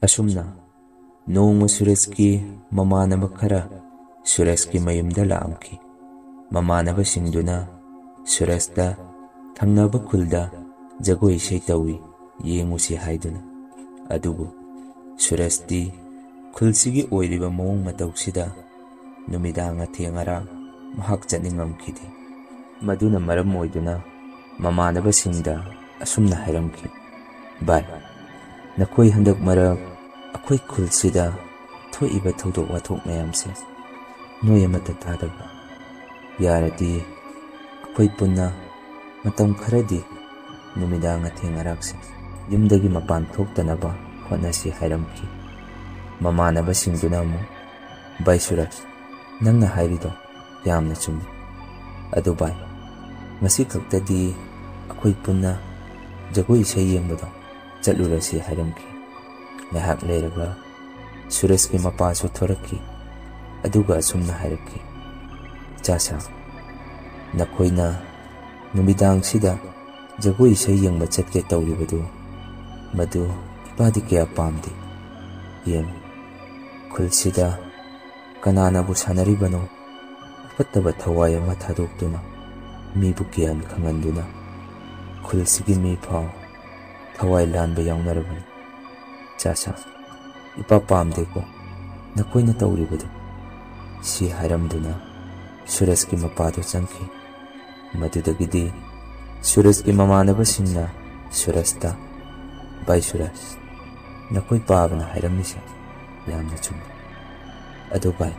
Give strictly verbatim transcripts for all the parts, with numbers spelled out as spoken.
ꯑꯁꯨꯝꯅ ꯅꯣꯡꯃ ꯁꯨꯔꯖꯀꯤ ꯃꯃꯥꯟꯅꯕ ꯈꯔ ꯁꯨꯔꯖꯀꯤ ꯃꯌꯨꯝꯗ ꯂꯥꯛꯂꯝꯈꯤ꯫ ꯃꯃꯥꯟꯅꯕꯁꯤꯡꯗꯨꯅ ꯁꯨꯔꯖꯇ ꯊꯪꯅꯕ ꯈꯨꯜꯗ ꯖꯒꯣꯏ ꯏꯁꯩ ꯇꯧꯏ, ꯌꯦꯡꯉꯨꯁꯤ ꯍꯥꯏꯗꯨꯅ꯫ ꯑꯗꯨꯕꯨ ꯁꯨꯔꯖꯇꯤ ꯈꯨꯜꯁꯤꯒꯤ ꯑꯣꯏꯔꯤꯕ ꯃꯑꯣꯡ ꯃꯇꯧꯁꯤꯗ ꯅꯨꯃꯤꯗꯥꯡ ꯑꯊꯦꯡ ꯑꯔꯥꯛ ꯃꯍꯥꯛ ꯆꯠꯅꯤꯡꯂꯝꯈꯤꯗꯦ꯫ ꯃꯗꯨꯅ ꯃꯔꯝ ꯑꯣꯏꯗꯨꯅ ꯃꯃꯥꯟꯅꯕꯁꯤꯡꯗ ꯑꯁꯨꯝꯅ ꯍꯥꯏꯔꯝꯈꯤ, "ꯚꯥꯏ, ꯅꯈꯣꯏ ꯍꯟꯗꯛ ꯃꯔꯛ ꯑꯩꯈꯣꯏ ꯈꯨꯜꯁꯤꯗ ꯊꯣꯛꯏꯕ ꯊꯧꯗꯣꯛ ꯋꯥꯊꯣꯛ ꯃꯌꯥꯝꯁꯦ ꯅꯣꯏ ꯑꯃꯠꯇ ꯇꯥꯗꯕ꯭ꯔꯥ? ꯌꯥꯔꯗꯤ ꯑꯩꯈꯣꯏ ꯄꯨꯟꯅ ꯃꯇꯝ ꯈꯔꯗꯤ ꯅꯨꯃꯤꯗꯥꯡ ꯑꯊꯦꯡ ꯑꯔꯥꯛꯁꯦ ꯌꯨꯝꯗꯒꯤ ꯃꯄꯥꯟ ꯊꯣꯛꯇꯅꯕ ꯍꯣꯠꯅꯁꯤ" ꯍꯥꯏꯔꯝꯈꯤ꯫ ꯃꯃꯥꯟꯅꯕꯁꯤꯡꯗꯨꯅ ꯑꯃꯨꯛ, "ꯚꯥꯏ ꯁꯨꯔꯖ, ꯅꯪꯅ ꯍꯥꯏꯔꯤꯗꯣ ꯌꯥꯝꯅ ꯆꯨꯝꯃꯤ꯫ ꯑꯗꯨ ꯚꯥꯏ, ꯉꯁꯤ ꯈꯛꯇꯗꯤ ꯑꯩꯈꯣꯏ ꯄꯨꯟꯅ ꯖꯒꯣꯏ ꯏꯁꯩ ꯌꯦꯡꯕꯗꯣ ꯆꯠꯂꯨꯔꯁꯤ" ꯍꯥꯏꯔꯝꯈꯤ꯫ ꯉꯥꯏꯍꯥꯛ ꯂꯩꯔꯒ ꯁꯨꯔꯖꯀꯤ ꯃꯄꯥꯁꯨ ꯊꯣꯔꯛꯈꯤ꯫ ꯑꯗꯨꯒ ꯑꯁꯨꯝꯅ ꯍꯥꯏꯔꯛꯈꯤ, "ꯏꯆꯥꯁꯥ, ꯅꯈꯣꯏꯅ ꯅꯨꯃꯤꯗꯥꯡꯁꯤꯗ ꯖꯒꯣꯏ ꯏꯁꯩ ꯌꯦꯡꯕ ꯆꯠꯀꯦ ꯇꯧꯔꯤꯕꯗꯨ, ꯃꯗꯨ ꯏꯄꯥꯗꯤ ꯀꯌꯥ ꯄꯥꯝꯗꯦ꯫ ꯌꯦꯡꯉꯨ, ꯈꯨꯜꯁꯤꯗ ꯀꯅꯥꯅꯕꯨ ꯁꯥꯟꯅꯔꯤꯕꯅꯣ? ꯑꯐꯠꯇꯕ ꯊꯋꯥꯏ ꯑꯃ ꯊꯥꯗꯣꯛꯇꯨꯅ, ꯃꯤꯕꯨ ꯒ꯭ꯌꯥꯟ ꯈꯪꯍꯟꯗꯨꯅ, ꯈꯨꯜꯁꯤꯒꯤ ꯃꯤ ꯐꯥꯎ ꯊꯋꯥꯏ ꯂꯥꯟꯕ ꯌꯥꯎꯅꯔꯕꯅꯤ꯫ ꯆꯥꯁꯥ, ꯏꯄꯥ ꯄꯥꯝꯗꯦꯀꯣ ꯅꯈꯣꯏꯅ ꯇꯧꯔꯤꯕꯗꯨ?" ꯁꯤ ꯍꯥꯏꯔꯝꯗꯨꯅ ꯁꯨꯔꯖꯀꯤ ꯃꯄꯥꯗꯨ ꯆꯪꯈꯤ꯫ ꯃꯗꯨꯗꯒꯤꯗꯤ ꯁꯨꯔꯖꯀꯤ ꯃꯃꯥꯟꯅꯕꯁꯤꯡꯅ ꯁꯨꯔꯖꯇ, "ꯚꯥꯏ ꯁꯨꯔꯖ, ꯅꯈꯣꯏ ꯄꯥꯕꯅ ꯍꯥꯏꯔꯝꯃꯤꯁꯦ ꯌꯥꯝꯅ ꯆꯨꯝꯃꯤ꯫ ꯑꯗꯨ ꯚꯥꯏ,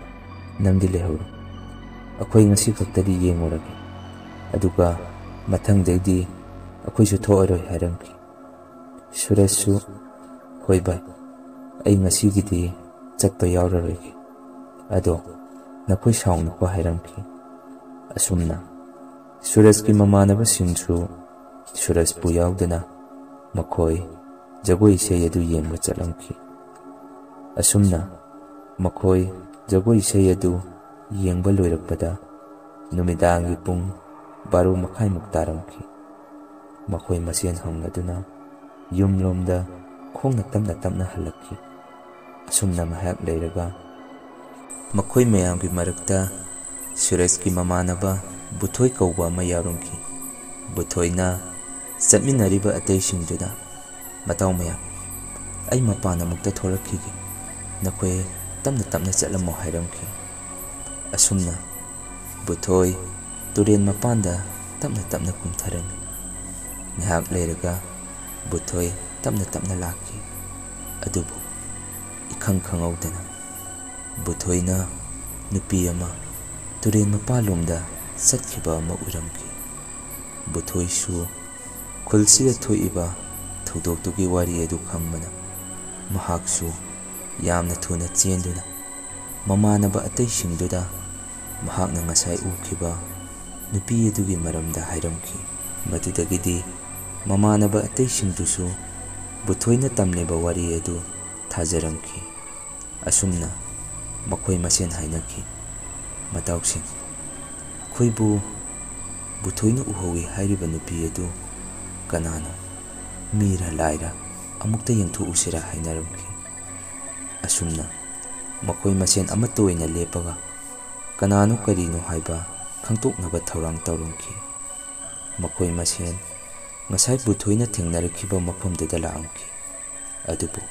ꯅꯪꯗꯤ ꯂꯩꯍꯧꯔꯣ꯫ ꯑꯩꯈꯣꯏ ꯉꯁꯤ ꯈꯛꯇꯗꯤ ꯌꯦꯡꯉꯨꯔꯒꯦ꯫ ꯑꯗꯨꯒ ꯃꯊꯪꯗꯩꯗꯤ ꯑꯩꯈꯣꯏꯁꯨ ꯊꯣꯛꯑꯔꯣꯏ" ꯍꯥꯏꯔꯝꯈꯤ꯫ ꯁꯨꯔꯖꯁꯨ, "ꯍꯣꯏ ꯚꯥꯏ, ꯑꯩ ꯉꯁꯤꯒꯤꯗꯤ ꯆꯠꯄ ꯌꯥꯎꯔꯔꯣꯏꯒꯦ꯫ ꯑꯗꯣ ꯅꯈꯣꯏ ꯁꯥꯎꯅꯨꯀꯣ" ꯍꯥꯏꯔꯝꯈꯤ꯫ ꯑꯁꯨꯝꯅ ꯁꯨꯔꯖꯀꯤ ꯃꯃꯥꯟꯅꯕꯁꯤꯡꯁꯨ ꯁꯨꯔꯖꯄꯨ ꯌꯥꯎꯗꯅ ꯃꯈꯣꯏ ꯖꯒꯣꯏ ꯏꯁꯩ ꯑꯗꯨ ꯌꯦꯡꯕ ꯆꯠꯂꯝꯈꯤ꯫ ꯑꯁꯨꯝꯅ ꯃꯈꯣꯏ ꯖꯒꯣꯏ ꯏꯁꯩ ꯑꯗꯨ ꯌꯦꯡꯕ ꯂꯣꯏꯔꯛꯄꯗ ꯅꯨꯃꯤꯗꯥꯡꯒꯤ ꯄꯨꯡ ꯕꯥꯔꯣ ꯃꯈꯥꯏꯃꯨꯛ ꯇꯥꯔꯝꯈꯤ꯫ ꯃꯈꯣꯏ ꯃꯁꯦꯟ ꯍꯧꯅꯗꯨꯅ ꯌꯨꯝꯂꯣꯝꯗ ꯈꯣꯡꯅ ꯇꯞꯅ ꯇꯞꯅ ꯍꯜꯂꯛꯈꯤ꯫ ꯑꯁꯨꯝꯅ ꯉꯥꯏꯍꯥꯛ ꯂꯩꯔꯒ ꯃꯈꯣꯏ ꯃꯌꯥꯝꯒꯤ ꯃꯔꯛꯇ ꯁꯨꯔꯖꯀꯤ ꯃꯃꯥꯟꯅꯕ ꯕꯨꯊꯣꯏ ꯀꯧꯕ ꯑꯃ ꯌꯥꯎꯔꯝꯈꯤ꯫ ꯕꯨꯊꯣꯏꯅ ꯆꯠꯃꯤꯟꯅꯔꯤꯕ ꯑꯇꯩꯁꯤꯡꯗꯨꯗ, "ꯃꯇꯥꯎ ꯃꯌꯥꯝ, ꯑꯩ ꯃꯄꯥꯟ ꯑꯃꯨꯛꯇ ꯊꯣꯛꯂꯛꯈꯤꯒꯦ, ꯅꯈꯣꯏ ꯇꯞꯅ ꯇꯞꯅ ꯆꯠꯂꯝꯃꯣ" ꯍꯥꯏꯔꯝꯈꯤ꯫ ꯑꯁꯨꯝꯅ ꯕꯨꯊꯣꯏ ꯇꯨꯔꯦꯜ ꯃꯄꯥꯟꯗ ꯇꯞꯅ ꯇꯞꯅ ꯀꯨꯝꯊꯔꯝꯃꯤ꯫ ꯉꯥꯏꯍꯥꯛ ꯂꯩꯔꯒ ꯕꯨꯊꯣꯏ ꯇꯞꯅ ꯇꯞꯅ ꯂꯥꯛꯈꯤ꯫ ꯑꯗꯨꯕꯨ ꯏꯈꯪ ꯈꯪꯍꯧꯗꯅ ꯕꯨꯊꯣꯏꯅ ꯅꯨꯄꯤ ꯑꯃ ꯇꯨꯔꯦꯜ ꯃꯄꯥꯜꯂꯣꯝꯗ ꯆꯠꯈꯤꯕ ꯑꯃ ꯎꯔꯝꯈꯤ꯫ ꯕꯨꯊꯣꯏꯁꯨ ꯈꯨꯜꯁꯤꯗ ꯊꯣꯛꯏꯕ ꯊꯧꯗꯣꯛꯇꯨꯒꯤ ꯋꯥꯔꯤ ꯑꯗꯨ ꯈꯪꯕꯅ ꯃꯍꯥꯛꯁꯨ ꯌꯥꯝꯅ ꯊꯨꯅ ꯆꯦꯟꯗꯨꯅ ꯃꯃꯥꯟꯅꯕ ꯑꯇꯩꯁꯤꯡꯗꯨꯗ ꯃꯍꯥꯛꯅ ꯉꯁꯥꯏ ꯎꯈꯤꯕ ꯅꯨꯄꯤ ꯑꯗꯨꯒꯤ ꯃꯔꯝꯗ ꯍꯥꯏꯔꯝꯈꯤ꯫ ꯃꯗꯨꯗꯒꯤꯗꯤ ꯃꯃꯥꯟꯅꯕ ꯑꯇꯩꯁꯤꯡꯗꯨꯁꯨ ꯕꯨꯊꯣꯏꯅ ꯇꯝꯂꯤꯕ ꯋꯥꯔꯤ ꯑꯗꯨ ꯊꯥꯖꯔꯝꯈꯤ꯫ ꯑꯁꯨꯝꯅ ꯃꯈꯣꯏ ꯃꯁꯦꯟ ꯍꯥꯏꯅꯈꯤ, "ꯃꯇꯥꯎꯁꯤꯡ, ꯑꯩꯈꯣꯏꯕꯨ ꯕꯨꯊꯣꯏꯅ ꯎꯍꯧꯏ ꯍꯥꯏꯔꯤꯕ ꯅꯨꯄꯤ ꯑꯗꯨ ꯀꯅꯥꯅꯣ? ꯃꯤꯔ ꯂꯥꯏꯔ? ꯑꯃꯨꯛꯇ ꯌꯦꯡꯊꯣꯛꯎꯁꯤꯔꯥ?" ꯍꯥꯏꯅꯔꯝꯈꯤ꯫ ꯑꯁꯨꯝꯅ ꯃꯈꯣꯏ ꯃꯁꯦꯟ ꯑꯃꯠꯇ ꯑꯣꯏꯅ ꯂꯦꯞꯄꯒ ꯀꯅꯥꯅꯣ ꯀꯔꯤꯅꯣ ꯍꯥꯏꯕ ꯈꯪꯗꯣꯛꯅꯕ ꯊꯧꯔꯥꯡ ꯇꯧꯔꯝꯈꯤ꯫ ꯃꯈꯣꯏ ꯃꯁꯦꯟ ꯉꯁꯥꯏ ꯕꯨꯊꯣꯏꯅ ꯊꯦꯡꯅꯔꯛꯈꯤꯕ ꯃꯐꯝꯗꯨꯗ ꯂꯥꯛꯑꯝꯈꯤ꯫ ꯑꯗꯨꯕꯨ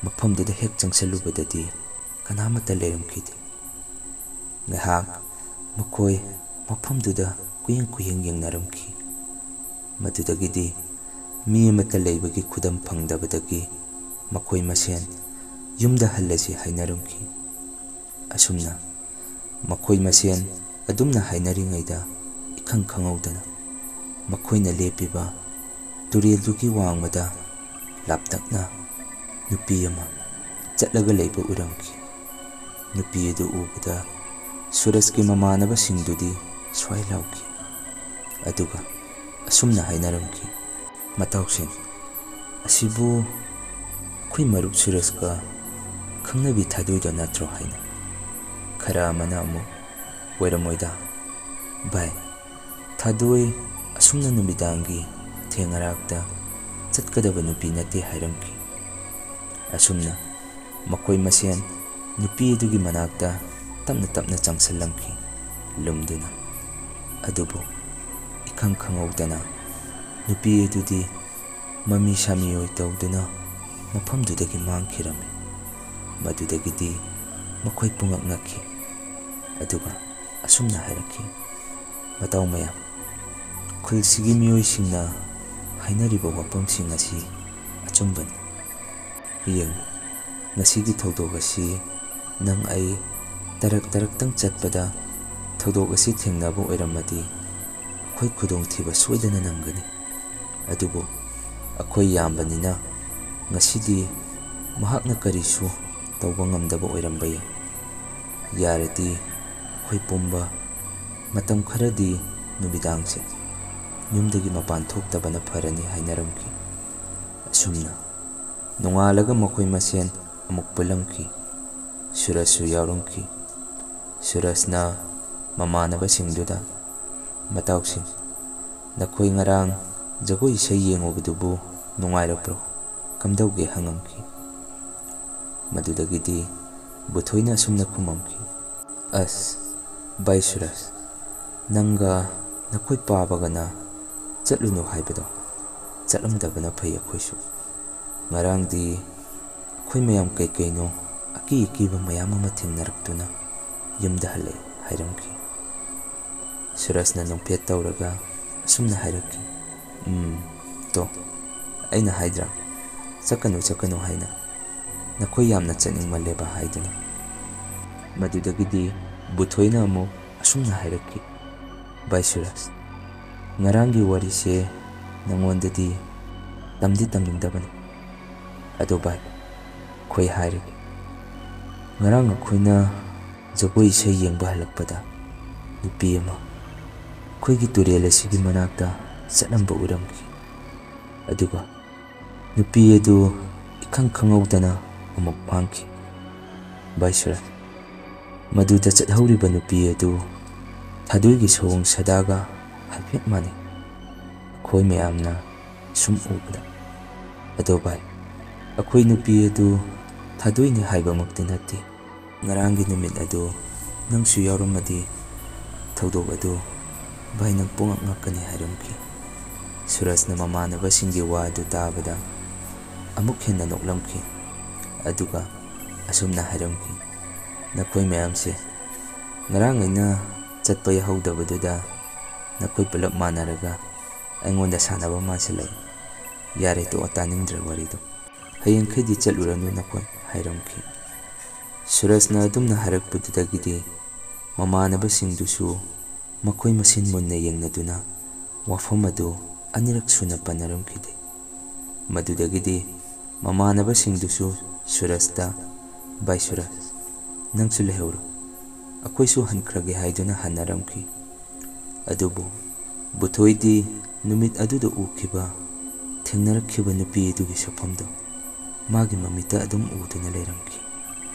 ꯃꯐꯝꯗꯨꯗ ꯍꯦꯛ ꯆꯪꯁꯤꯜꯂꯨꯕꯗꯗꯤ ꯀꯅꯥꯃꯠꯇ ꯂꯩꯔꯝꯈꯤꯗꯦ꯫ ꯉꯥꯏꯍꯥꯛ ꯃꯈꯣꯏ ꯃꯐꯝꯗꯨꯗ ꯀꯨꯌꯦꯡ ꯀꯨꯌꯦꯡ ꯌꯦꯡꯅꯔꯝꯈꯤ꯫ ꯃꯗꯨꯗꯒꯤꯗꯤ ꯃꯤ ꯑꯃꯠꯇ ꯂꯩꯕꯒꯤ ꯈꯨꯗꯝ ꯐꯪꯗꯕꯗꯒꯤ ꯃꯈꯣꯏ ꯃꯁꯦꯟ ꯌꯨꯝꯗ ꯍꯜꯂꯁꯤ ꯍꯥꯏꯅꯔꯝꯈꯤ꯫ ꯑꯁꯨꯝꯅ ꯃꯈꯣꯏ ꯃꯁꯦꯟ ꯑꯗꯨꯝꯅ ꯍꯥꯏꯅꯔꯤꯉꯩꯗ ꯏꯈꯪ ꯈꯪꯍꯧꯗꯅ ꯃꯈꯣꯏꯅ ꯂꯦꯞꯄꯤꯕ ꯇꯨꯔꯦꯜꯗꯨꯒꯤ ꯋꯥꯡꯃꯗ ꯂꯥꯞꯇꯛꯅ ꯅꯨꯄꯤ ꯑꯃ ꯆꯠꯂꯒ ꯂꯩꯕ ꯎꯔꯝꯈꯤ꯫ ꯅꯨꯄꯤ ꯑꯗꯨ ꯎꯕꯗ ꯁꯨꯔꯖꯀꯤ ꯃꯃꯥꯟꯅꯕꯁꯤꯡꯗꯨꯗꯤ ꯁ꯭ꯋꯥꯏ ꯂꯥꯎꯈꯤ꯫ ꯑꯗꯨꯒ ꯑꯁꯨꯝꯅ ꯍꯥꯏꯅꯔꯝꯈꯤ, "ꯃꯇꯥꯎꯁꯤꯡ, ꯑꯁꯤꯕꯨ ꯑꯩꯈꯣꯏ ꯃꯔꯨꯞ ꯁꯨꯔꯖꯀ ꯈꯪꯅꯕꯤ ꯊꯥꯗꯣꯏꯗꯣ ꯅꯠꯇ꯭ꯔꯣ?" ꯍꯥꯏꯅ꯫ ꯈꯔ ꯑꯃꯅ ꯑꯃꯨꯛ, "ꯑꯣꯏꯔꯝꯃꯣꯏꯗ ꯚꯥꯏ, ꯊꯥꯗꯣꯏ ꯑꯁꯨꯝꯅ ꯅꯨꯃꯤꯗꯥꯡꯒꯤ ꯑꯊꯦꯡ ꯑꯔꯥꯛꯇ ꯆꯠꯀꯗꯕ ꯅꯨꯄꯤ ꯅꯠꯇꯦ" ꯍꯥꯏꯔꯝꯈꯤ꯫ ꯑꯁꯨꯝꯅ ꯃꯈꯣꯏ ꯃꯁꯦꯟ ꯅꯨꯄꯤ ꯑꯗꯨꯒꯤ ꯃꯅꯥꯛꯇ ꯇꯞꯅ ꯇꯞꯅ ꯆꯪꯁꯤꯜꯂꯝꯈꯤ, ꯂꯨꯝꯗꯨꯅ꯫ ꯑꯗꯨꯕꯨ ꯏꯈꯪ ꯈꯪꯍꯧꯗꯅ ꯅꯨꯄꯤ ꯑꯗꯨꯗꯤ ꯃꯃꯤ ꯁꯥꯃꯤ ꯑꯣꯏ ꯇꯧꯗꯨꯅ ꯃꯐꯝꯗꯨꯗꯒꯤ ꯃꯥꯡꯈꯤꯔꯝꯃꯤ꯫ ꯃꯗꯨꯗꯒꯤꯗꯤ ꯃꯈꯣꯏ ꯄꯨꯡꯉꯛ ꯉꯛꯈꯤ꯫ ꯑꯗꯨꯒ ꯑꯁꯨꯝꯅ ꯍꯥꯏꯔꯛꯈꯤ, "ꯃꯇꯥꯎ ꯃꯌꯥꯝ, ꯈꯨꯜꯁꯤꯒꯤ ꯃꯤꯑꯣꯏꯁꯤꯡꯅ ꯍꯥꯏꯅꯔꯤꯕ ꯋꯥꯐꯝꯁꯤꯡ ꯑꯁꯤ ꯑꯆꯨꯝꯕꯅꯤ꯫ ꯌꯦꯡꯉꯨ, ꯉꯁꯤꯒꯤ ꯊꯧꯗꯣꯛ ꯑꯁꯤ ꯅꯪ ꯑꯩ ꯇꯔꯛ ꯇꯔꯛꯇꯪ ꯆꯠꯄꯗ ꯊꯧꯗꯣꯛ ꯑꯁꯤ ꯊꯦꯡꯅꯕ ꯑꯣꯏꯔꯝꯃꯗꯤ ꯑꯩꯈꯣꯏ ꯈꯨꯗꯣꯡꯊꯤꯕ ꯁꯣꯏꯗꯅ ꯅꯪꯒꯅꯤ꯫ ꯑꯗꯨꯕꯨ ꯑꯩꯈꯣꯏ ꯌꯥꯝꯕꯅꯤꯅ ꯉꯁꯤꯗꯤ ꯃꯍꯥꯛꯅ ꯀꯔꯤꯁꯨ ꯇꯧꯕ ꯉꯝꯗꯕ ꯑꯣꯏꯔꯝꯕ ꯌꯥꯏ꯫ ꯌꯥꯔꯗꯤ ꯑꯩꯈꯣꯏ ꯄꯨꯝꯕ ꯃꯇꯝ ꯈꯔꯗꯤ ꯅꯨꯃꯤꯗꯥꯡꯁꯦ ꯌꯨꯝꯗꯒꯤ ꯃꯄꯥꯟ ꯊꯣꯛꯇꯕꯅ ꯐꯔꯅꯤ" ꯍꯥꯏꯅꯔꯝꯈꯤ꯫ ꯑꯁꯨꯝꯅ ꯅꯣꯡꯉꯥꯜꯂꯒ ꯃꯈꯣꯏ ꯃꯁꯦꯟ ꯑꯃꯨꯛ ꯄꯨꯜꯂꯝꯈꯤ꯫ ꯁꯨꯔꯖꯁꯨ ꯌꯥꯎꯔꯝꯈꯤ꯫ ꯁꯨꯔꯖꯅ ꯃꯃꯥꯟꯅꯕꯁꯤꯡꯗꯨꯗ, "ꯃꯇꯥꯎꯁꯤꯡ, ꯅꯈꯣꯏ ꯉꯔꯥꯡ ꯖꯒꯣꯏ ꯏꯁꯩ ꯌꯦꯡꯉꯨꯕꯗꯨꯕꯨ ꯅꯨꯡꯉꯥꯏꯔꯛꯄ꯭ꯔꯣ? ꯀꯝꯗꯧꯒꯦ?" ꯍꯪꯉꯝꯈꯤ꯫ ꯃꯗꯨꯗꯒꯤꯗꯤ ꯕꯨꯊꯣꯏꯅ ꯑꯁꯨꯝꯅ ꯈꯨꯝꯃꯝꯈꯤ, "ꯑꯁ, ꯚꯥꯏ ꯁꯨꯔꯖ, ꯅꯪꯒ ꯅꯈꯣꯏ ꯄꯥꯕꯒꯅ ꯆꯠꯂꯨꯅꯨ ꯍꯥꯏꯕꯗꯣ ꯆꯠꯂꯝꯗꯕꯅ ꯐꯩ꯫ ꯑꯩꯈꯣꯏꯁꯨ ꯉꯔꯥꯡꯗꯤ ꯑꯩꯈꯣꯏ ꯃꯌꯥꯝ ꯀꯩ ꯀꯩꯅꯣ ꯑꯀꯤ ꯑꯀꯤꯕ ꯃꯌꯥꯝ ꯑꯃ ꯊꯦꯡꯅꯔꯛꯇꯨꯅ ꯌꯨꯝꯗ ꯍꯜꯂꯛꯑꯦ" ꯍꯥꯏꯔꯝꯈꯤ꯫ ꯁꯨꯔꯖꯅ ꯅꯣꯛꯐꯦꯠ ꯇꯧꯔꯒ ꯑꯁꯨꯝꯅ ꯍꯥꯏꯔꯛꯈꯤ, "ꯎꯝ, ꯇꯣ, ꯑꯩꯅ ꯍꯥꯏꯗ꯭ꯔꯥ, ꯆꯠꯀꯅꯨ, ꯆꯠꯀꯅꯨ ꯍꯥꯏꯅ, ꯅꯈꯣꯏ ꯌꯥꯝꯅ ꯆꯠꯅꯤꯡꯃꯜꯂꯦꯕ" ꯍꯥꯏꯗꯨꯅ꯫ ꯃꯗꯨꯗꯒꯤꯗꯤ ꯕꯨꯊꯣꯏꯅ ꯑꯃꯨꯛ ꯑꯁꯨꯝꯅ ꯍꯥꯏꯔꯛꯈꯤ, "ꯚꯥꯏ ꯁꯨꯔꯖ, ꯉꯔꯥꯡꯒꯤ ꯋꯥꯔꯤꯁꯦ ꯅꯉꯣꯟꯗꯗꯤ ꯇꯝꯗꯤ ꯇꯝꯅꯤꯡꯗꯕꯅꯤ꯫ ꯑꯗꯣ ꯚꯥꯏ, ꯑꯩꯈꯣꯏ ꯍꯥꯏꯔꯒꯦ꯫ ꯉꯔꯥꯡ ꯑꯩꯈꯣꯏꯅ ꯖꯒꯣꯏ ꯏꯁꯩ ꯌꯦꯡꯕ ꯍꯜꯂꯛꯄꯗ ꯅꯨꯄꯤ ꯑꯃ ꯑꯩꯈꯣꯏꯒꯤ ꯇꯨꯔꯦꯜ ꯑꯁꯤꯒꯤ ꯃꯅꯥꯛꯇ ꯆꯠꯂꯝꯕ ꯎꯔꯝꯈꯤ꯫ ꯑꯗꯨꯒ ꯅꯨꯄꯤ ꯑꯗꯨ ꯏꯈꯪ ꯈꯪꯍꯧꯗꯅ ꯑꯃꯨꯛ ꯃꯥꯡꯈꯤ꯫ ꯚꯥꯏ ꯁꯨꯔꯖ, ꯃꯗꯨꯗ ꯆꯠꯍꯧꯔꯤꯕ ꯅꯨꯄꯤ ꯑꯗꯨ ꯊꯥꯗꯣꯏꯒꯤ ꯁꯑꯣꯡ ꯁꯥꯗꯥꯒ ꯍꯥꯏꯐꯦꯠ ꯃꯥꯟꯅꯩ, ꯑꯩꯈꯣꯏ ꯃꯌꯥꯝꯅ ꯁꯨꯝ ꯎꯕꯗ꯫ ꯑꯗꯣ ꯚꯥꯏ, ꯑꯩꯈꯣꯏ ꯅꯨꯄꯤ ꯑꯗꯨ ꯊꯥꯗꯣꯏꯅꯤ ꯍꯥꯏꯕꯃꯛꯇꯤ ꯅꯠꯇꯦ꯫ ꯉꯔꯥꯡꯒꯤ ꯅꯨꯃꯤꯠ ꯑꯗꯨ ꯅꯪꯁꯨ ꯌꯥꯎꯔꯝꯃꯗꯤ ꯊꯧꯗꯣꯛ ꯑꯗꯨ ꯚꯥꯏ ꯅꯪ ꯄꯨꯡꯉꯛ ꯉꯛꯀꯅꯤ ꯍꯥꯏꯔꯝꯈꯤ꯫ ꯁꯨꯔꯖꯅ ꯃꯃꯥꯟꯅꯕꯁꯤꯡꯒꯤ ꯋꯥ ꯑꯗꯨ ꯇꯥꯕꯗ ꯑꯃꯨꯛ ꯍꯦꯟꯅ ꯅꯣꯛꯂꯝꯈꯤ꯫ ꯑꯗꯨꯒ ꯑꯁꯨꯝꯅ ꯍꯥꯏꯔꯝꯈꯤ, "ꯅꯈꯣꯏ ꯃꯌꯥꯝꯁꯦ ꯉꯔꯥꯡ ꯑꯩꯅ ꯆꯠꯄ ꯌꯥꯍꯧꯗꯕꯗꯨꯗ ꯅꯈꯣꯏ ꯄꯨꯂꯞ ꯃꯥꯟꯅꯔꯒ ꯑꯩꯉꯣꯟꯗ ꯁꯥꯟꯅꯕ ꯃꯥꯟꯁꯤꯜꯂꯛꯏ꯫ ꯌꯥꯔꯦ, ꯇꯣꯛꯑꯣ, ꯇꯥꯅꯤꯡꯗ꯭ꯔꯦ ꯋꯥꯔꯤꯗꯣ꯫ ꯍꯌꯦꯡꯈꯩꯗꯤ ꯆꯠꯂꯨꯔꯅꯨ ꯅꯈꯣꯏ," ꯍꯥꯏꯔꯝꯈꯤ꯫ ꯁꯨꯔꯖꯅ ꯑꯗꯨꯝꯅ ꯍꯥꯏꯔꯛꯄꯗꯨꯗꯒꯤꯗꯤ ꯃꯃꯥꯟꯅꯕꯁꯤꯡꯗꯨꯁꯨ ꯃꯈꯣꯏ ꯃꯁꯦꯟ ꯃꯨꯟꯅ ꯌꯦꯡꯅꯗꯨꯅ ꯋꯥꯐꯝ ꯑꯗꯨ ꯑꯅꯤꯔꯛ ꯁꯨꯅ ꯄꯟꯅꯔꯝꯈꯤꯗꯦ꯫ ꯃꯗꯨꯗꯒꯤꯗꯤ ꯃꯃꯥꯟꯅꯕꯁꯤꯡꯗꯨꯁꯨ ꯁꯨꯔꯖꯇ, "ꯚꯥꯏ ꯁꯨꯔꯖ, ꯅꯪꯁꯨ ꯂꯩꯍꯧꯔꯣ, ꯑꯩꯈꯣꯏꯁꯨ ꯍꯟꯈ꯭ꯔꯒꯦ" ꯍꯥꯏꯗꯨꯅ ꯍꯟꯅꯔꯝꯈꯤ꯫ ꯑꯗꯨꯕꯨ ꯕꯨꯊꯣꯏꯗꯤ ꯅꯨꯃꯤꯠ ꯑꯗꯨꯗ ꯎꯈꯤꯕ, ꯊꯦꯡꯅꯔꯛꯈꯤꯕ ꯅꯨꯄꯤ ꯑꯗꯨꯒꯤ ꯁꯛꯐꯝꯗꯨ ꯃꯥꯒꯤ ꯃꯃꯤꯠꯇ ꯑꯗꯨꯝ ꯎꯗꯨꯅ ꯂꯩꯔꯝꯈꯤ꯫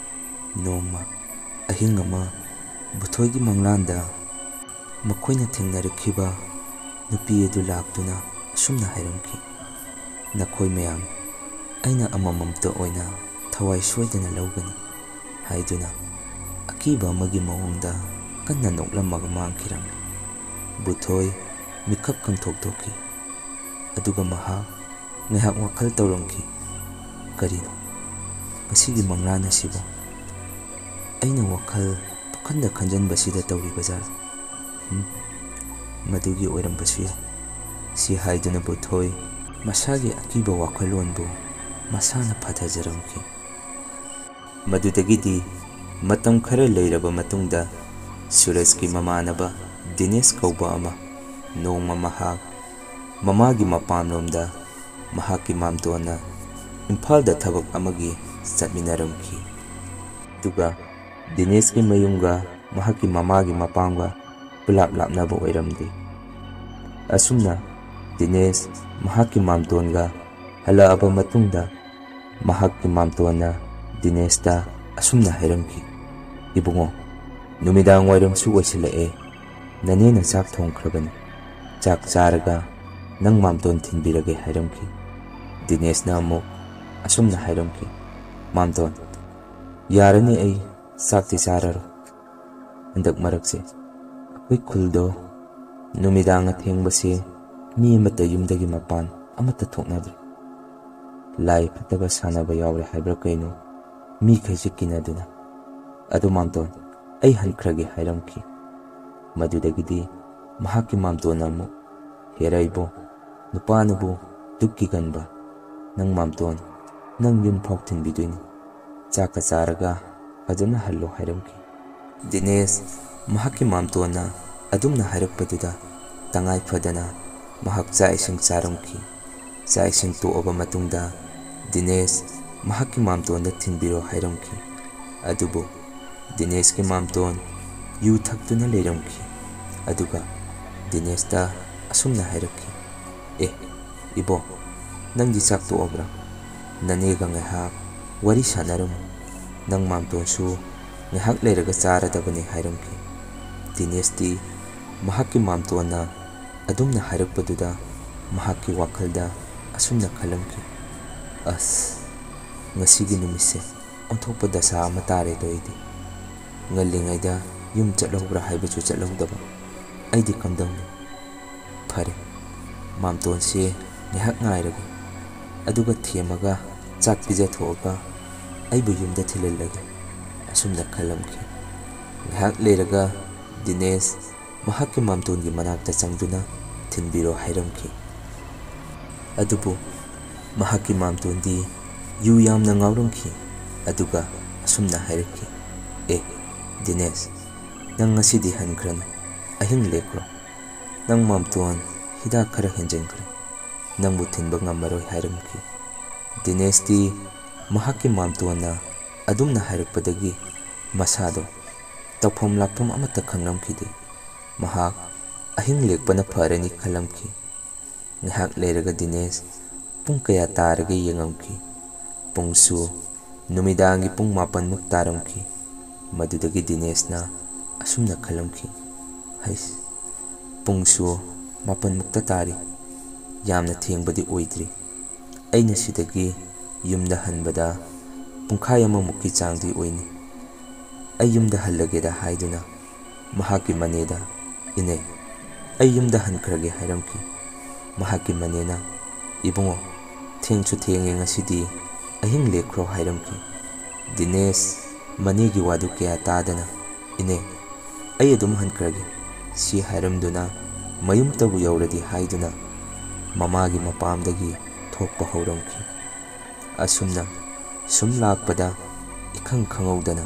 ꯅꯣꯡꯃ ꯑꯍꯤꯡ ꯑꯃ ꯕꯨꯊꯣꯏꯒꯤ ꯃꯪꯂꯥꯟꯗ ꯃꯈꯣꯏꯅ ꯊꯦꯡꯅꯔꯛꯈꯤꯕ ꯅꯨꯄꯤ ꯑꯗꯨ ꯂꯥꯛꯇꯨꯅ ꯑꯁꯨꯝꯅ ꯍꯥꯏꯔꯝꯈꯤ, "ꯅꯈꯣꯏ ꯃꯌꯥꯝ, ꯑꯩꯅ ꯑꯃꯃꯝꯇ ꯑꯣꯏꯅ ꯊꯋꯥꯏ ꯁꯣꯏꯗꯅ ꯂꯧꯒꯅꯤ" ꯍꯥꯏꯗꯨꯅ ꯑꯀꯤꯕ ꯑꯃꯒꯤ ꯃꯑꯣꯡꯗ ꯀꯟꯅ ꯅꯣꯛꯂꯝꯃꯒ ꯃꯥꯡꯈꯤꯔꯝꯃꯤ꯫ ꯕꯨꯊꯣꯏ ꯃꯤꯀꯞ ꯈꯪꯊꯣꯛ ꯊꯣꯛꯈꯤ꯫ ꯑꯗꯨꯒ ꯃꯍꯥꯛ ꯉꯥꯏꯍꯥꯛ ꯋꯥꯈꯜ ꯇꯧꯔꯝꯈꯤ꯫ "ꯀꯔꯤꯅꯣ ꯉꯁꯤꯒꯤ ꯃꯪꯂꯥꯟ ꯑꯁꯤꯕꯨ? ꯑꯩꯅ ꯋꯥꯈꯜ ꯄꯨꯈꯟꯗ ꯈꯟꯖꯟꯕꯁꯤꯗ ꯇꯧꯔꯤꯕꯖꯥꯠꯂꯥ? ꯎꯝ, ꯃꯗꯨꯒꯤ ꯑꯣꯏꯔꯝꯕꯁꯨ ꯌꯥꯏ" ꯁꯤ ꯍꯥꯏꯗꯨꯅ ꯕꯨꯊꯣꯏ ꯃꯁꯥꯒꯤ ꯑꯀꯤꯕ ꯋꯥꯈꯜꯂꯣꯟꯕꯨ ꯃꯁꯥꯅ ꯐꯥꯊꯖꯔꯝꯈꯤ꯫ ꯃꯗꯨꯗꯒꯤꯗꯤ ꯃꯇꯝ ꯈꯔ ꯂꯩꯔꯕ ꯃꯇꯨꯡꯗ ꯁꯨꯔꯖꯀꯤ ꯃꯃꯥꯟꯅꯕ ꯗꯤꯅꯦꯁ ꯀꯧꯕ ꯑꯃ ꯅꯣꯡꯃ ꯃꯍꯥꯛ ꯃꯃꯥꯒꯤ ꯃꯄꯥꯝꯂꯣꯝꯗ ꯃꯍꯥꯛꯀꯤ ꯃꯥꯝꯇꯣꯟꯅ ꯏꯝꯐꯥꯜꯗ ꯊꯕꯛ ꯑꯃꯒꯤ ꯆꯠꯃꯤꯟꯅꯔꯝꯈꯤ꯫ ꯑꯗꯨꯒ ꯗꯤꯅꯦꯁꯀꯤ ꯃꯌꯨꯝꯒ ꯃꯍꯥꯛꯀꯤ ꯃꯃꯥꯒꯤ ꯃꯄꯥꯝꯒ ꯈꯨꯂꯥꯞ ꯂꯥꯞꯅꯕ ꯑꯣꯏꯔꯝꯗꯦ꯫ ꯑꯁꯨꯝꯅ ꯗꯤꯅꯦꯁ ꯃꯍꯥꯛꯀꯤ ꯃꯥꯝꯇꯣꯟꯒ ꯍꯜꯂꯛꯑꯕ ꯃꯇꯨꯡꯗ ꯃꯍꯥꯛꯀꯤ ꯃꯥꯝꯇꯣꯟꯅ ꯗꯤꯅꯦꯁꯇ ꯑꯁꯨꯝꯅ ꯍꯥꯏꯔꯝꯈꯤ, "ꯏꯕꯨꯡꯉꯣ, ꯅꯨꯃꯤꯗꯥꯡ ꯋꯥꯏꯔꯝꯁꯨ ꯑꯣꯏꯁꯤꯜꯂꯛꯑꯦ, ꯅꯅꯦꯅ ꯆꯥꯛ ꯊꯣꯡꯈ꯭ꯔꯕꯅꯤ, ꯆꯥꯛ ꯆꯥꯔꯒ ꯅꯪ ꯃꯥꯝꯇꯣꯟ ꯊꯤꯟꯕꯤꯔꯒꯦ" ꯍꯥꯏꯔꯝꯈꯤ꯫ ꯗꯤꯅꯦꯁꯅ ꯑꯃꯨꯛ, ꯑꯁꯨꯝꯅ ꯍꯥꯏꯔꯝꯈꯤ, "ꯃꯥꯝꯇꯣꯟ, ꯌꯥꯔꯅꯤ, ꯑꯩ ꯆꯥꯛꯇꯤ ꯆꯥꯔꯔꯣꯏ꯫ ꯍꯟꯗꯛ ꯃꯔꯛꯁꯦ ꯑꯩꯈꯣꯏ ꯈꯨꯜꯗꯣ ꯅꯨꯃꯤꯗꯥꯡ ꯑꯊꯦꯡꯕꯁꯦ ꯃꯤ ꯑꯃꯠꯇ ꯌꯨꯝꯗꯒꯤ ꯃꯄꯥꯟ ꯑꯃꯠꯇ ꯊꯣꯛꯅꯗ꯭ꯔꯦ꯫ ꯂꯥꯏ ꯐꯠꯇꯕ ꯁꯥꯟꯅꯕ ꯌꯥꯎꯔꯦ ꯍꯥꯏꯕ꯭ꯔꯥ ꯀꯩꯅꯣ, ꯃꯤꯈꯩꯁꯦ ꯀꯤꯅꯗꯨꯅ꯫ ꯑꯗꯨ ꯃꯥꯝꯇꯣꯟ, ꯑꯩ ꯍꯟꯈ꯭ꯔꯒꯦ" ꯍꯥꯏꯔꯝꯈꯤ꯫ ꯃꯗꯨꯗꯒꯤꯗꯤ ꯃꯍꯥꯛꯀꯤ ꯃꯥꯝꯇꯣꯟꯅ ꯑꯃꯨꯛ, "ꯍꯦꯔꯥ ꯏꯕꯣ, ꯅꯨꯄꯥꯅꯕꯨ ꯗꯨꯛ ꯀꯤꯒꯟꯕ꯫ ꯅꯪ ꯃꯥꯝꯇꯣꯟ, ꯅꯪ ꯌꯨꯝ ꯐꯥꯎ ꯊꯤꯟꯕꯤꯗꯣꯏꯅꯤ꯫ ꯆꯥꯛꯀ ꯆꯥꯔꯒ ꯐꯖꯅ ꯍꯜꯂꯣ" ꯍꯥꯏꯔꯝꯈꯤ꯫ ꯗꯤꯅꯦꯁ ꯃꯍꯥꯛꯀꯤ ꯃꯥꯝꯇꯣꯟꯅ ꯑꯗꯨꯝꯅ ꯍꯥꯏꯔꯛꯄꯗꯨꯗ ꯇꯉꯥꯏ ꯐꯗꯅ ꯃꯍꯥꯛ ꯆꯥꯛ ꯏꯁꯤꯡ ꯆꯥꯔꯝꯈꯤ꯫ ꯆꯥꯛ ꯏꯁꯤꯡ ꯇꯣꯛꯑꯕ ꯃꯇꯨꯡꯗ ꯗꯤꯅꯦꯁ ꯃꯍꯥꯛꯀꯤ ꯃꯥꯝꯇꯣꯟꯗ ꯊꯤꯟꯕꯤꯔꯣ ꯍꯥꯏꯔꯝꯈꯤ꯫ ꯑꯗꯨꯕꯨ ꯗꯤꯅꯦꯁꯀꯤ ꯃꯥꯝꯇꯣꯟ ꯌꯨ ꯊꯛꯇꯨꯅ ꯂꯩꯔꯝꯈꯤ꯫ ꯑꯗꯨꯒ ꯗꯤꯅꯦꯁꯇ ꯑꯁꯨꯝꯅ ꯍꯥꯏꯔꯛꯈꯤ, "ꯑꯦ, ꯏꯕꯣ, ꯅꯪꯗꯤ ꯆꯥꯛ ꯇꯣꯛꯑꯕ꯭ꯔꯥ? ꯅꯅꯦꯒ ꯉꯥꯏꯍꯥꯛ ꯋꯥꯔꯤ ꯁꯥꯟꯅꯔꯝꯃꯨ꯫ ꯅꯪ ꯃꯥꯝꯇꯣꯟꯁꯨ ꯉꯥꯏꯍꯥꯛ ꯂꯩꯔꯒ ꯆꯥꯔꯗꯕꯅꯤ" ꯍꯥꯏꯔꯝꯈꯤ꯫ ꯗꯤꯅꯦꯁꯇꯤ ꯃꯍꯥꯛꯀꯤ ꯃꯥꯝꯇꯣꯟꯅ ꯑꯗꯨꯝꯅ ꯍꯥꯏꯔꯛꯄꯗꯨꯗ ꯃꯍꯥꯛꯀꯤ ꯋꯥꯈꯜꯗ ꯑꯁꯨꯝꯅ ꯈꯜꯂꯝꯈꯤ, "ꯑꯁ, ꯉꯁꯤꯒꯤ ꯅꯨꯃꯤꯠꯁꯦ ꯑꯣꯟꯊꯣꯛꯄ ꯗꯁꯥ ꯑꯃ ꯇꯥꯔꯦꯗꯣ ꯑꯩꯗꯤ꯫ ꯉꯜꯂꯤꯉꯩꯗ ꯌꯨꯝ ꯆꯠꯍꯧꯕ꯭ꯔꯥ ꯍꯥꯏꯕꯁꯨ ꯆꯠꯍꯧꯗꯕ꯫ ꯑꯩꯗꯤ ꯀꯝꯗꯧꯅꯤ? ꯐꯔꯦ, ꯃꯥꯝꯇꯣꯟꯁꯦ ꯉꯥꯏꯍꯥꯛ ꯉꯥꯏꯔꯒꯦ, ꯑꯗꯨꯒ ꯊꯦꯝꯃꯒ ꯆꯥꯛ ꯄꯤꯖꯊꯣꯛꯑꯒ ꯑꯩꯕꯨ ꯌꯨꯝꯗ ꯊꯤꯜꯍꯜꯂꯒꯦ" ꯑꯁꯨꯝꯅ ꯈꯜꯂꯝꯈꯤ꯫ ꯉꯥꯏꯍꯥꯛ ꯂꯩꯔꯒ ꯗꯤꯅꯦꯁ ꯃꯍꯥꯛꯀꯤ ꯃꯥꯝꯇꯣꯟꯒꯤ ꯃꯅꯥꯛꯇ ꯆꯪꯗꯨꯅ ꯊꯤꯟꯕꯤꯔꯣ ꯍꯥꯏꯔꯝꯈꯤ꯫ ꯑꯗꯨꯕꯨ ꯃꯍꯥꯛꯀꯤ ꯃꯥꯝꯇꯣꯟꯗꯤ ꯌꯨ ꯌꯥꯝꯅ ꯉꯥꯎꯔꯝꯈꯤ꯫ ꯑꯗꯨꯒ ꯑꯁꯨꯝꯅ ꯍꯥꯏꯔꯛꯈꯤ, "ꯑꯦ, ꯗꯤꯅꯦꯁ, ꯅꯪ ꯉꯁꯤꯗꯤ ꯍꯟꯈ꯭ꯔꯅꯨ, ꯑꯍꯤꯡ ꯂꯦꯛꯈ꯭ꯔꯣ꯫ ꯅꯪ ꯃꯥꯝꯇꯣꯟ ꯍꯤꯗꯥꯛ ꯈꯔ ꯍꯦꯟꯖꯤꯟꯈ꯭ꯔꯦ, ꯅꯪꯕꯨ ꯊꯤꯟꯕ ꯉꯝꯃꯔꯣꯏ" ꯍꯥꯏꯔꯝꯈꯤ꯫ ꯗꯤꯅꯦꯁꯇꯤ ꯃꯍꯥꯛꯀꯤ ꯃꯥꯝꯇꯣꯟꯅ ꯑꯗꯨꯝꯅ ꯍꯥꯏꯔꯛꯄꯗꯒꯤ ꯃꯁꯥꯗꯣ ꯇꯧꯐꯝ ꯂꯥꯛꯐꯝ ꯑꯃꯠꯇ ꯈꯪꯂꯝꯈꯤꯗꯦ꯫ ꯃꯍꯥꯛ ꯑꯍꯤꯡ ꯂꯦꯛꯄꯅ ꯐꯔꯅꯤ ꯈꯜꯂꯝꯈꯤ꯫ ꯉꯥꯏꯍꯥꯛ ꯂꯩꯔꯒ ꯗꯤꯅꯦꯁ ꯄꯨꯡ ꯀꯌꯥ ꯇꯥꯔꯒꯦ ꯌꯦꯡꯉꯝꯈꯤ꯫ ꯄꯨꯡꯁꯨ ꯅꯨꯃꯤꯗꯥꯡꯒꯤ ꯄꯨꯡ ꯃꯥꯄꯟꯃꯨꯛ ꯇꯥꯔꯝꯈꯤ꯫ ꯃꯗꯨꯗꯒꯤ ꯗꯤꯅꯦꯁꯅ ꯑꯁꯨꯝꯅ ꯈꯜꯂꯝꯈꯤ, "ꯍꯩꯁ, ꯄꯨꯡꯁꯨ ꯃꯥꯄꯟꯃꯨꯛꯇ ꯇꯥꯔꯤ, ꯌꯥꯝꯅ ꯊꯦꯡꯕꯗꯤ ꯑꯣꯏꯗ꯭ꯔꯤ꯫ ꯑꯩꯅ ꯁꯤꯗꯒꯤ ꯌꯨꯝꯗ ꯍꯟꯕꯗ ꯄꯨꯡꯈꯥꯏ ꯑꯃꯃꯨꯛꯀꯤ ꯆꯥꯡꯗꯤ ꯑꯣꯏꯅꯤ꯫ ꯑꯩ ꯌꯨꯝꯗ ꯍꯜꯂꯒꯦꯗ ꯍꯥꯏꯗꯨꯅ ꯃꯍꯥꯛꯀꯤ ꯃꯅꯦꯗ, "ꯏꯅꯦ, ꯑꯩ ꯌꯨꯝꯗ ꯍꯟꯈ꯭ꯔꯒꯦ" ꯍꯥꯏꯔꯝꯈꯤ꯫ ꯃꯍꯥꯛꯀꯤ ꯃꯅꯦꯅ, "ꯏꯕꯨꯡꯉꯣ, ꯊꯦꯡꯁꯨ ꯊꯦꯡꯉꯦ, ꯉꯁꯤꯗꯤ ꯑꯍꯤꯡ ꯂꯦꯛꯈ꯭ꯔꯣ" ꯍꯥꯏꯔꯝꯈꯤ꯫ ꯗꯤꯅꯦꯁ ꯃꯅꯦꯒꯤ ꯋꯥꯗꯨ ꯀꯌꯥ ꯇꯥꯗꯅ, "ꯏꯅꯦ, ꯑꯩ ꯑꯗꯨꯝ ꯍꯟꯈ꯭ꯔꯒꯦ" ꯁꯤ ꯍꯥꯏꯔꯝꯗꯨꯅ ꯃꯌꯨꯝꯇꯕꯨ ꯌꯧꯔꯗꯤ ꯍꯥꯏꯗꯨꯅ ꯃꯃꯥꯒꯤ ꯃꯄꯥꯝꯗꯒꯤ ꯊꯣꯛꯄ ꯍꯧꯔꯝꯈꯤ꯫ ꯑꯁꯨꯝꯅ ꯁꯨꯝ ꯂꯥꯛꯄꯗ ꯏꯈꯪ ꯈꯪꯍꯧꯗꯅ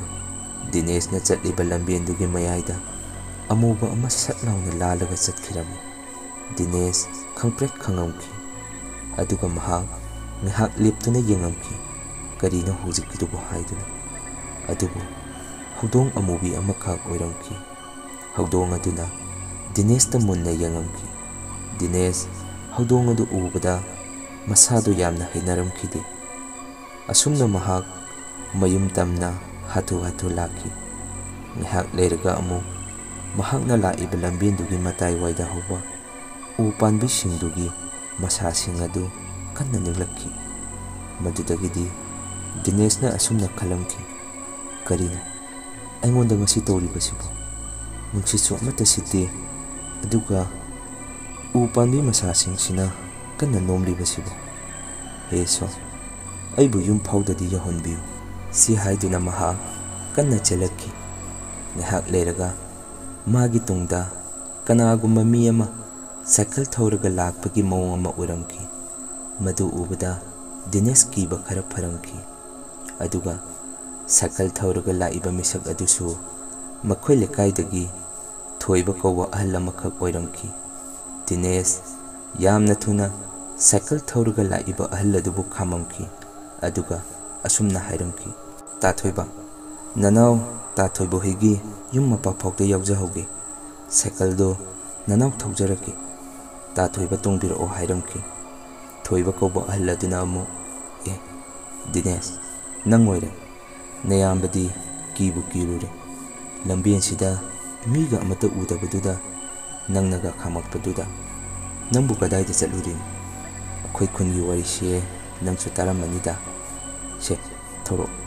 ꯗꯤꯅꯦꯁꯅ ꯆꯠꯂꯤꯕ ꯂꯝꯕꯦꯟꯗꯨꯒꯤ ꯃꯌꯥꯏꯗ ꯑꯃꯨꯕ ꯑꯃ ꯁꯠ ꯂꯥꯎꯅ ꯂꯥꯜꯂꯒ ꯆꯠꯈꯤꯔꯝꯃꯤ꯫ ꯗꯤꯅꯦꯁ ꯈꯪꯄ꯭ꯔꯦꯛ ꯈꯪꯉꯝꯈꯤ꯫ ꯑꯗꯨꯒ ꯃꯍꯥꯛ ꯉꯥꯏꯍꯥꯛ ꯂꯦꯞꯇꯨꯅ ꯌꯦꯡꯉꯝꯈꯤ, "ꯀꯔꯤꯅꯣ ꯍꯧꯖꯤꯛꯀꯤꯗꯨꯕꯨ?" ꯍꯥꯏꯗꯨꯅ꯫ ꯑꯗꯨꯕꯨ ꯍꯧꯗꯣꯡ ꯑꯃꯨꯕꯤ ꯑꯃꯈꯛ ꯑꯣꯏꯔꯝꯈꯤ꯫ ꯍꯧꯗꯣꯡ ꯑꯗꯨꯅ ꯗꯤꯅꯦꯁꯇ ꯃꯨꯟꯅ ꯌꯦꯡꯉꯝꯈꯤ꯫ ꯗꯤꯅꯦꯁ ꯍꯧꯗꯣꯡ ꯑꯗꯨ ꯎꯕꯗ ꯃꯁꯥꯗꯨ ꯌꯥꯝꯅ ꯍꯩꯅꯔꯝꯈꯤꯗꯦ꯫ ꯑꯁꯨꯝꯅ ꯃꯍꯥꯛ ꯃꯌꯨꯝ ꯇꯝꯅ ꯍꯥꯊꯨ ꯍꯥꯊꯨ ꯂꯥꯛꯈꯤ꯫ ꯉꯥꯏꯍꯥꯛ ꯂꯩꯔꯒ ꯑꯃꯨꯛ ꯃꯍꯥꯛꯅ ꯂꯥꯛꯏꯕ ꯂꯝꯕꯦꯟꯗꯨꯒꯤ ꯃꯇꯥꯏꯋꯥꯏꯗ ꯍꯧꯕ ꯎ ꯄꯥꯝꯕꯤꯁꯤꯡꯗꯨꯒꯤ ꯃꯁꯥꯁꯤꯡ ꯑꯗꯨ ꯀꯟꯅ ꯅꯤꯛꯂꯛꯈꯤ꯫ ꯃꯗꯨꯗꯒꯤꯗꯤ ꯗꯤꯅꯦꯁꯅ ꯑꯁꯨꯝꯅ ꯈꯜꯂꯝꯈꯤ, "ꯀꯔꯤꯅꯣ? ꯑꯩꯉꯣꯟꯗ ꯉꯁꯤ ꯇꯧꯔꯤꯕꯁꯤꯕꯨ? ꯅꯨꯡꯁꯤꯠꯁꯨ ꯑꯃꯠꯇ ꯁꯤꯠꯇꯦ, ꯑꯗꯨꯒ ꯎ ꯄꯥꯝꯕꯤ ꯃꯁꯥꯁꯤꯡꯁꯤꯅ ꯀꯟꯅ ꯅꯣꯝꯂꯤꯕꯁꯤꯕꯨ? ꯍꯦ ꯏꯁ꯭ꯋꯔ, ꯑꯩꯕꯨ ꯌꯨꯝ ꯐꯥꯎꯗꯗꯤ ꯌꯧꯍꯟꯕꯤꯌꯨ" ꯁꯤ ꯍꯥꯏꯗꯨꯅ ꯃꯍꯥꯛ ꯀꯟꯅ ꯆꯦꯜꯂꯛꯈꯤ꯫ ꯉꯥꯏꯍꯥꯛ ꯂꯩꯔꯒ ꯃꯥꯒꯤ ꯇꯨꯡꯗ ꯀꯅꯥꯒꯨꯝꯕ ꯃꯤ ꯑꯃ ꯁꯥꯏꯀꯜ ꯊꯧꯔꯒ ꯂꯥꯛꯄꯒꯤ ꯃꯑꯣꯡ ꯑꯃ ꯎꯔꯝꯈꯤ꯫ ꯃꯗꯨ ꯎꯕꯗ ꯗꯤꯅꯦꯁ ꯀꯤꯕ ꯈꯔ ꯐꯔꯝꯈꯤ꯫ ꯑꯗꯨꯒ ꯁꯥꯏꯀꯜ ꯊꯧꯔꯒ ꯂꯥꯛꯏꯕ ꯃꯤꯁꯛ ꯑꯗꯨꯁꯨ ꯃꯈꯣꯏ ꯂꯩꯀꯥꯏꯗꯒꯤ ꯊꯣꯏꯕ ꯀꯧꯕ ꯑꯍꯜ ꯑꯃꯈꯛ ꯑꯣꯏꯔꯝꯈꯤ꯫ ꯗꯤꯅꯦꯁ ꯌꯥꯝꯅ ꯊꯨꯅ ꯁꯥꯏꯀꯜ ꯊꯧꯔꯒ ꯂꯥꯛꯏꯕ ꯑꯍꯜ ꯑꯗꯨꯕꯨ ꯈꯥꯝꯃꯝꯈꯤ꯫ ꯑꯗꯨꯒ ꯑꯁꯨꯝꯅ ꯍꯥꯏꯔꯝꯈꯤ, "ꯇꯥ ꯊꯣꯏꯕ, ꯅꯅꯥꯎ ꯇꯥ ꯊꯣꯏꯕ ꯍꯣꯏꯒꯤ ꯌꯨꯝ ꯃꯄꯥ ꯐꯥꯎꯗ ꯌꯥꯎꯖꯍꯧꯒꯦ꯫ ꯁꯥꯏꯀꯜꯗꯣ ꯅꯅꯥꯎ ꯊꯧꯖꯔꯛꯀꯦ"꯫ "ꯇꯥ ꯊꯣꯏꯕ ꯇꯣꯡꯕꯤꯔꯛꯑꯣ" ꯍꯥꯏꯔꯝꯈꯤ꯫ ꯊꯣꯏꯕ ꯀꯧꯕ ꯑꯍꯜ ꯑꯗꯨꯅ ꯑꯃꯨꯛ, "ꯑꯦ, ꯗꯤꯅꯦꯁ, ꯅꯪ ꯑꯣꯏꯔꯦ꯫ ꯅꯌꯥꯝꯕꯗꯤ ꯀꯤꯕꯨ ꯀꯤꯔꯨꯔꯦ꯫ ꯂꯝꯕꯦꯟꯁꯤꯗ ꯃꯤꯒ ꯑꯃꯠꯇ ꯎꯗꯕꯗꯨꯗ ꯅꯪꯅꯒ ꯈꯥꯝꯃꯛꯄꯗꯨꯗ ꯅꯪꯕꯨ ꯀꯗꯥꯏꯗ ꯆꯠꯂꯨꯔꯤꯅꯣ? ꯑꯩꯈꯣꯏ ꯈꯨꯟꯒꯤ ꯋꯥꯔꯤꯁꯦ ꯅꯪꯁꯨ ꯇꯥꯔꯝꯃꯅꯤꯗ꯫ ꯁꯦ, ꯊꯧꯔꯛꯑꯣ꯫